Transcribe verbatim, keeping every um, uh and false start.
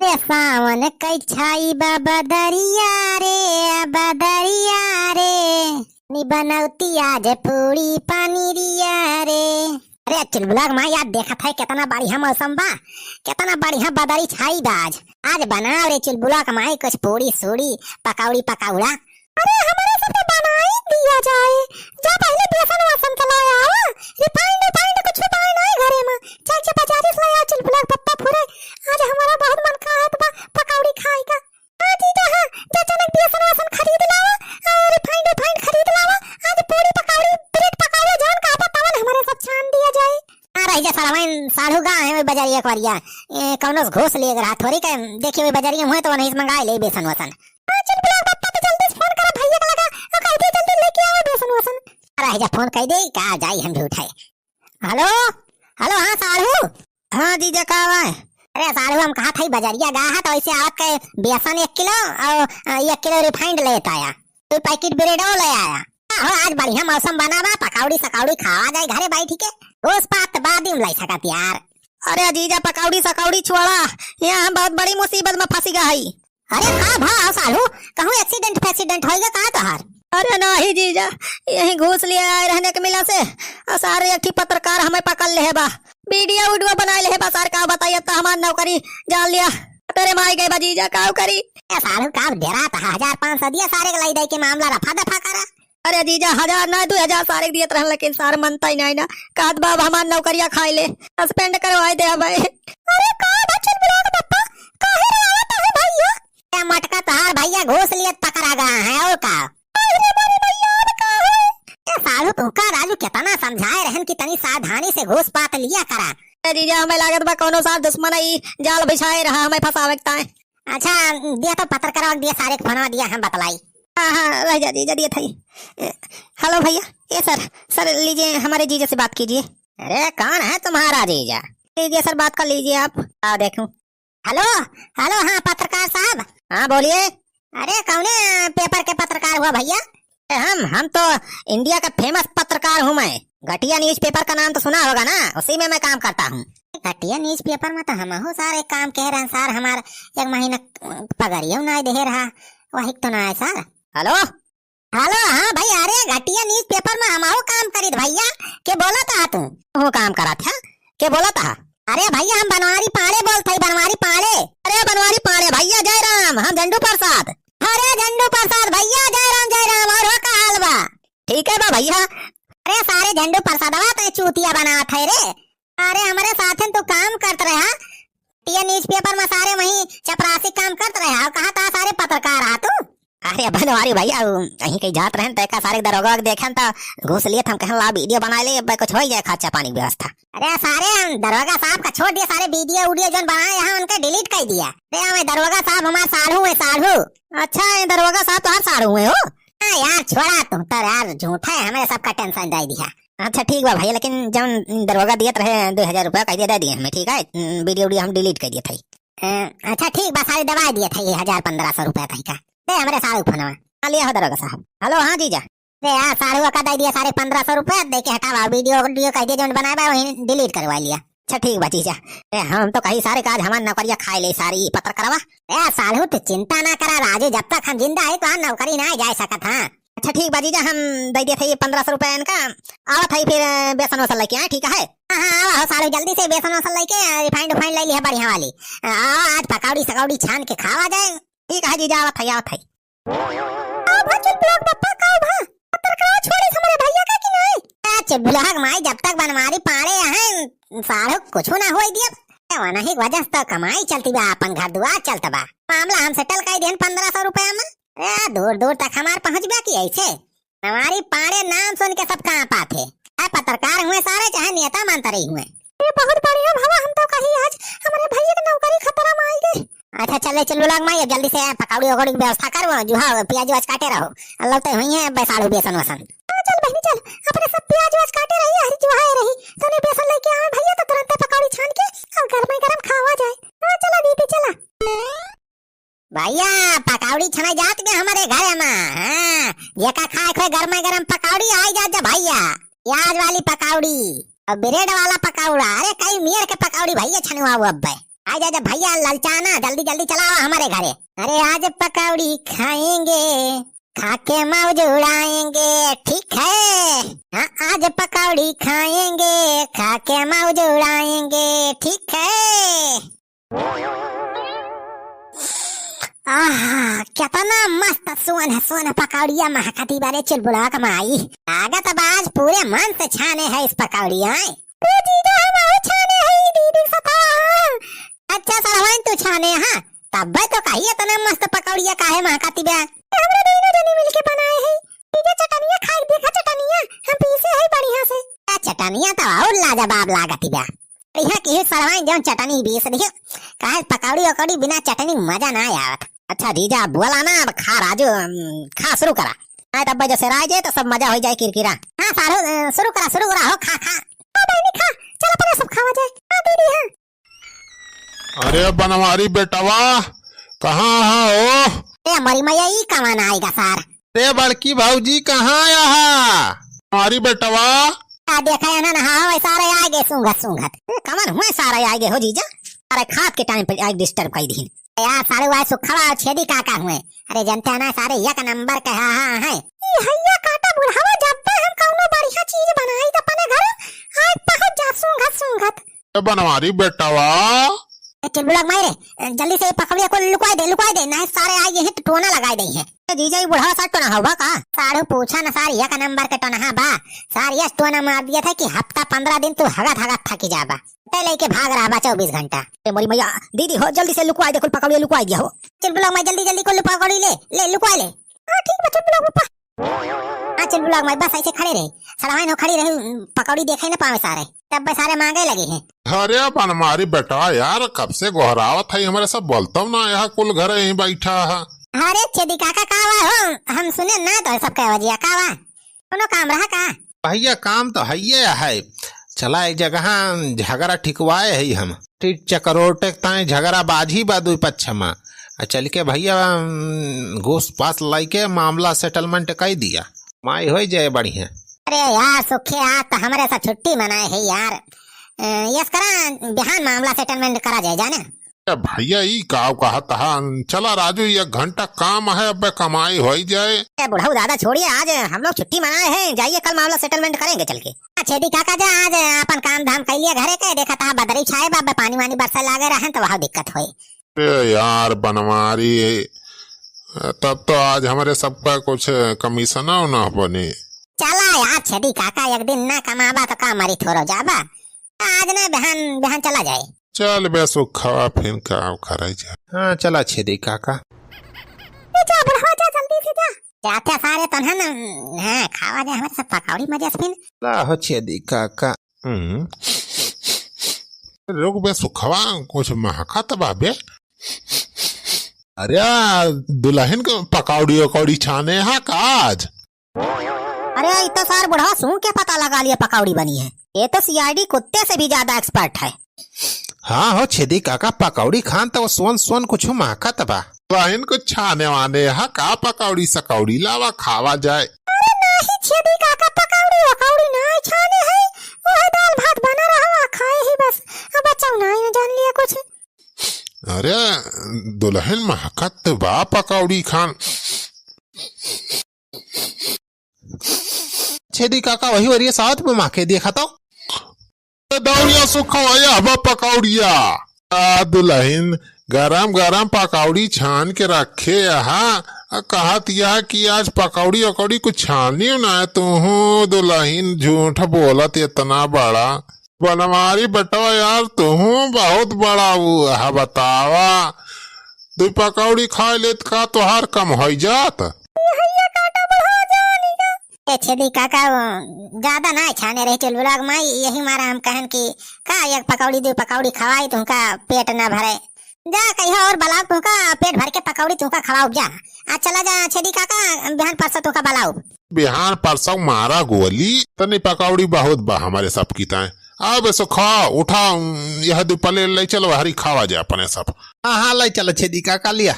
रे सावन कै छाई बा बदरिया रे, बदरिया रे, नी बनौती आज पूड़ी पनीरिया रे। अरे चुलबुला क माई, आज देखत है केतना बढ़िया मौसम बा, केतना बढ़िया बदरी छाई बा आज। आज बनाओ रे चुलबुला क माई कुछ पूड़ी सूड़ी, पकौड़ी पकौड़ा। अरे हमरे सब तो बनाई दिया जाए, जा पहले बेसन वेसन के लाया आवा, refined refined कुछ तो है नहीं घरे में, चल के बाजारे से लाया चुलबुला क पप्पा फुरे, आज हमारा बहुत मन कहत बा पकौड़ी खाए का। हाँ जीजा हाँ, जा चनक बेसन वेसन खरीद लावा, और refined refined खरीद लावा, आज पूड़ी पकौड़ी, ब्रेड पकौड़ा जौन कहबा तवन हमरे सब छान दिया जाए। हाँ रह जा सालवा, साढ़ू गा है वही बजारी एक बारिया, ए, कौनो से घूस लिए रहा थोड़ी का, देखिए वही बजारिया हुए तो वहीं से मंगा ले बेसन वेसन। हाँ चुलबुला क पप्पा तो जल्दी से फोन करा भैया का लगा, और कह दिया जल्दी लेके आवा बेसन वेसन। रह जा फोन कह दे का जाई हम भी उठाए। हेलो, हेलो, हाँ साढ़ू। हाँ जीजा का बा? अरे साढ़ू हम कहत हई बजरिया गा है तो वैसे आवत के बेसन एक किलो और अ, एक किलो refined लेत आया, दो पैकेट ब्रेडो ले आया। का हो आज बढ़िया मौसम बना बा, पकौड़ी सकौड़ी खावा जाए घरे बैठ के, घूस पात बाद में लाई सकत यार। अरे जीजा पकौड़ी सकौड़ी छोड़ा, यहाँ हम बहुत बड़ी मुसीबत में फंसी गए हई। अरे का भा साढ़ू, कहूँ accident फैक्सीडेंट होइगा का तोहार? अरे नाही जीजा, यही घूस लिए आए रहने के मिला से, और सारे एक ठी पत्रकार हमें पकड़ ले बा, वीडियो वीडियो बनाए ले बा, सार का बताइए तो हमार नौकरी जान लिया। तेरे माई गए बा जीजा, का करी? ए साढ़ू का डेरा था, हजार पाँच सौ दिया सारे के लाई दे के मामला रफा दफा करा। अरे जीजा हजार ना दो हजार सारे के दियत रहन, लेकिन सार मनता ही नहीं ना, कहत बा अब हमार नौकरिया खाए ले, सस्पेंड करवाए दे भाई। अरे का बा चुलबुला क पप्पा, काहे रे आवत है भैया? ए मटका तोहार भैया घूस लिए पकड़ा गया है और का? अरे बाबा भैया अब का है? ए साढ़ू तू का राजू कितना समझाए रहन कि तनी सावधानी से घूस पात लिया करा। ए जीजा हमें लागत बा कौनो सार दुश्मन ई जाल बिछाए रहा हमें फंसावे के ताए। अच्छा दिया तो पत्रकार दिया सारे के फोनवा दिया हम बतलाई। हाँ हाँ रह जा जीजा दिया था। हेलो भैया, ए सर, सर लीजिए हमारे जीजा से बात कीजिए। अरे कौन है तुम्हारा जीजा? लीजिए सर बात कर लीजिए आप। आ देखूं। हेलो, हेलो, हाँ पत्रकार साहब। हाँ बोलिए। अरे कौने पेपर के पत्रकार हुआ भैया? ए, हम हम तो इंडिया का फेमस पत्रकार हूँ मैं। घटिया न्यूज़पेपर का नाम तो सुना होगा ना, उसी में मैं काम करता हूँ। घटिया न्यूज़पेपर में तो हमहू सारे काम कह रहे हैं सर, हमार एक महीना पगरियो ना दे रहा, वही तो ना है सर। हेलो। हेलो, हाँ भाई, अरे घटिया न्यूज़पेपर में हमहू काम करित भैया, के बोलत हा तू? तू काम करत हा? के बोलत हा? अरे भैया हम बनवारी पाड़े बोलत हई, बनवारी पाड़े। अरे बनवारी पाड़े भैया जय राम, हम झंडू प्रसाद। अरे झंडू प्रसाद भैया जय राम जय राम, और हो का हाल बा? ठीक है बा भैया। अरे सारे झंडू प्रसादवा ते चूतिया बनावत है रे। अरे हमरे साथे तू काम करत रहा, ये न्यूज़पेपर में सारे वहीं चपरासी काम करत रहा, और कहा था सारे पत्रकार हा तू? अरे बनवारी भैया, उ कहीं कहीं जात रहन, तैका सारे दरोगा के देखन, त घूस लिए हम कहन ला वीडियो बना ले, अब कुछ हो जाए खर्चा पानी की व्यवस्था। अरे सारे हम दरोगा साहब का छोड़ दिया, सारे वीडियो उडियो जोन बनाए यहाँ उनके डिलीट कर दिया। अरे हमें दरोगा साहब हमार साढ़ू है, साढ़ू। अच्छा, ये दरोगा साहब तोहार साढ़ू है हो? हाँ यार, छोड़ा तू तो यार, झूठा है, हमें सबका टेंशन दे दिया। अच्छा ठीक बा भैया, लेकिन जौन दरोगा दियत रहे दो हजार रुपया, कह दिया दे दिए हमें, ठीक है? वीडियो उडियो हम डिलीट कर दिए थे। अ, अच्छा ठीक बा, सारे दबा दिए थे ये हजार पन्द्रह सौ रुपया तई का। दे हमरे साढ़ू फोनवा। हाँ, लिया हो दरोगा साहब। हेलो, हाँ जीजा। दे यार, साढ़ू का दे दिया सारे पन्द्रह सौ रुपया, दे के हटावा, वीडियो उडियो कह दिया जोन बनाए बा, वहीं डिलीट करवा लिया। अच्छा ठीक बा जीजा। ए, हम तो कही सारे काज हमार नौकरिया खाए ले सारी पत्रकारवा। ए साढ़ू तू चिंता ना करा राजू, जब तक हम जिंदा है तो हम नौकरी ना जाए सकत हाँ। अच्छा ठीक बा जीजा, हम दे दिए थे ये पन्द्रह सौ रुपया इनका, आवत है फिर बेसन वसन लेके आए, ठीक है? हाँ हाँ, आवा हो साढ़ू, जल्दी से बेसन वसन लेके रिफाइंड उफाइंड ले लिया बढ़िया वाली। आवा आज पकौड़ी सकौड़ी छान के खावा जाए। ठीक है जीजा, आवत है, आवत है। का भा चुलबुला क पप्पा, का भा? पत्रकार छोड़े हमरे भैया का कि नहीं? ए चुलबुला क माई, जब तक बनवारी पाड़े हैं साढ़ू कुछ ना होई दिया। ए वनही वजह से तो कमाई चलती बा, अपन घर दुआर चलत बा। मामला हम सेटल कर दिहन पन्द्रह सौ रुपया में। ए दूर दूर तक हमार पहुँच बा कि ऐसे? बनवारी पाड़े नाम सुन के सब काँप आथे। चाहे पत्रकार हुए सारे, चाहे नेता मंत्री हुए। ये बहुत बढ़िया भवा, हम तो कही आज हमरे भैया के नौकरी खतरा में आई गई। अच्छा चले चुलबुला क माई, अब जल्दी से पकौड़ी वकौड़ी की व्यवस्था कर, वो जुहा प्याज व्याज काटे रहो। अल्लाह तो हुई है बैसाड़ू बेसन वसन। हाँ चल बहनी चल, अपने सब प्याज व्याज काटे रही, हरी जुहाए रही, तने बेसन लेके आवे भैया तो तुरंते पकौड़ी छान के और गरमे गरम खावा जाए। हाँ चला दीदी चला। भैया, पकौड़ी छनाई जात के हमरे घरे मा। हाँ, जेका खाए खोए गरमे गरम पकौड़ी, आई जात जा भैया। प्याज वाली पकौड़ी और ब्रेड वाला पकौड़ा, अरे कई मेर के पकौड़ी भैया छनवाऊ अब्बे। आजा, आजा भइया ललचाना, जल्दी जल्दी चला आवा हमरे घरे। अरे आज पकौड़ी खाएंगे, खा के मौज उड़ाएंगे, ठीक है? हाँ, आज पकौड़ी खाएंगे, खा के मौज उड़ाएंगे, ठीक है? आहा, केतना मस्त सोन सोन पकौड़िया महकती बा रे चुलबुलवा क माई। लागत बा आज पूरे मन से छाने है इस पकौड़िया। ए जीजा, हम आउ छाने है, ई दीदी सतावा है। अच्छा सरवाइन तू छाने, हाँ? तब्बे तो कही एतना मस्त पकौड़िया काहे महकती बा? हमरे दोनों जनी मिलके बनाए है। जीजा चटनिया खाई देखा, चटनिया हम पीसे है बढ़िया से। आ चटनिया तो और लाजवाब लागती बा। बढ़िया की सरवाइन जौन चटनी पीस दियो, काहे पकौड़ी वकौड़ी बिना चटनी मजा ना आवत। अच्छा जीजा बोला ना, अब खा राजू, अम, खा शुरू करा। हाँ तब्बे जैसे राय जाए तो सब मजा हो जाए किरकिरा। हाँ सारू, अ, शुरू करा, शुरू करा हो, खा, खा। हाँ बहनी खा, चल अपने सब खावा जाए। हाँ दीदी हाँ। अरे बनवारी बेटवा, कहाँ हा हो? ए मोरी मैया, ई कवन आइगा सार? अरे बड़की भौजी, कहाँ आया हा? बनवारी बेटवा। आ देखा है ना, नहा हो, सारे आइगे सूंघत सूंघत। ए, कवन हुए सारे आइगे हो जीजा? अरे खात के टाइम पे आइगे disturb कई दीन। यार सारे वाई सुखवा और छेदी काका हुए। अरे जनते है ना सारे एक नंबर के हा हा है। ई हैया काटा बुढ़ावा, जब पे हम कौनो बढ़िया चीज बनाई त अपने घर, आज पहुंच जा सूंघत सूंघत। ए बनवारी बेटवा। ए, चुलबुलवा क माई रे, जल्दी से ये पकौड़िया को लुकाई दे, लुकाई दे, नहीं सारे आइगे हैं तो टोना लगाई दे हैं। ए, जीजा, ई बुढ़ावा सार टोना हवा का? साढ़ू पूछा न सार, एक नंबर के टोनहा बा। सार यस टोना मार दिया था कि हफ्ता पन्द्रह दिन तू हगत हगत थकी जाबा। ते लेके भाग रहा बा चौबीस घंटा। ए, मोरी मैया, दीदी हो, जल्दी से लुकवाई दे, कुल पकौड़िया लुकवाई दिया हो। चुलबुलवा क माई, जल्दी जल्दी कुल पकौड़ी ले, ले लुकवा ले। हाँ, ठीक बा, चुलबुलवा क पप्पा। हाँ चुलबुलवा क माई, बस ऐसे खड़े रहे, सड़वाइन हो खड़ी रहे, पकौड़ी देखे न पावे सारे, तब बस सारे मांगे लगे हैं। अरे बनवारी बेटा यार, कब से गोहरावत है, हमरे सब बोलतौ ना, यहाँ कुल घर यहीं बैठा है। अरे छेदी काका का हुआ हो, हम सुने ना तो सब कह वजिया का हुआ, कोनो काम रहा का? भैया काम तो हइये है, चला एक जगह झगड़ा ठिकवाए है हम। टिक चकरोटे ताई झगड़ा बाजी बा दुई पक्ष मा। आ चल के भैया, अम, घूस पास लाइके मामला settlement कई दिया, माई होई जाए बढ़िया। अरे यार सुखे, आज तो हमरे से छुट्टी मनाए है यार। अ, यस करा, बिहान मामला settlement करा जाए जाने। ए भैया, ई काव कहत हन? चला राजू, एक घंटा काम है, अबे कमाई होई जाए। ए बुढ़ऊ दादा छोड़िए, आज हम लोग छुट्टी मनाए हैं, जाइए कल मामला settlement करेंगे चल के। आ छेदी काका जा, आज अपन काम धाम कर लिया घरे के, देखा था बदरी छाए बा, अबे पानी वानी बरसे लागे रहन तो वहाँ दिक्कत होई। ए यार बनवारी, तब तो आज हमरे सबका कुछ कमीशना ना बने। चला यार छेदी काका, एक दिन ना कमाबा तो का मरी थोरो जाबा। आज ना बिहान, बिहान चला जाए। चल बे सुखवा, फिर का करे जा। हाँ, चला छेदी काका। ए जा बुढ़वा जा, जल्दी से जा। जाते सारे तनहन, हाँ, खावा जाए हमरे सब पकौड़ी मजे से फिर। ला हो छेदी काका। हम्म। रुक बे सुखवा, कुछ महकत बा बे। अरे दुल्हन के पकौड़ी उकौड़ी छाने हा का आज? अरे, ई तो सार बुढ़वा सूंघ के पता लगा लिया पकौड़ी बनी है। ये तो C I D कुत्ते से भी ज्यादा expert है। हाँ हो छेदी काका, पकौड़ी खान तो सोन सोन कुछ महकत बा। बहिन कुछ छाने वाने हा का, पकौड़ी सकौड़ी लावा खावा जाए। अरे नाही छेदी काका, पकौड़ी वकौड़ी ना छाने है, वह दाल भात बना रहा खाए ही बस। अब बचाओ ना, यूं जान लिया कुछ। अरे दुल्हन महकत बा पकौड़ी खान। छेदी काका वही वरिये साथ में माँ के देखा तो। ए दौड़िया सुखवा, यह बा पकौड़िया। आ दुल्हन गरम गरम पकौड़ी छान के रखे यहाँ। आ कहत यह कि आज पकौड़ी वकौड़ी कुछ छानी ना है। तू दुल्हन झूठ बोलत इतना बड़ा। बनवारी बेटवा यार, तुहूँ बहुत बड़ा ऊ है, बतावा। दुई पकौड़ी खाए लेत का तोहार कम होई जात? ए छेदी काका, वो ज्यादा ना छाने रही चुलबुलवा क माई, यही मारा हम कहन कि का एक पकौड़ी दुई पकौड़ी खवाई तुमका पेट ना भरे। जा कहिया और बलाउब तुमका, पेट भर के पकौड़ी तुमका खवाउब जा। आ चला जा छेदी काका, बिहान परसों तुमका बलाउब। बिहान परसों मारा गोली, तनी पकौड़ी बहुत बा हमरे सब की ताए। अब सो खा, उठा, यह दू plate ले चलो, हरी खावा जा अपने सब। हाँ, हाँ, ले चलो छेदी काका लिया।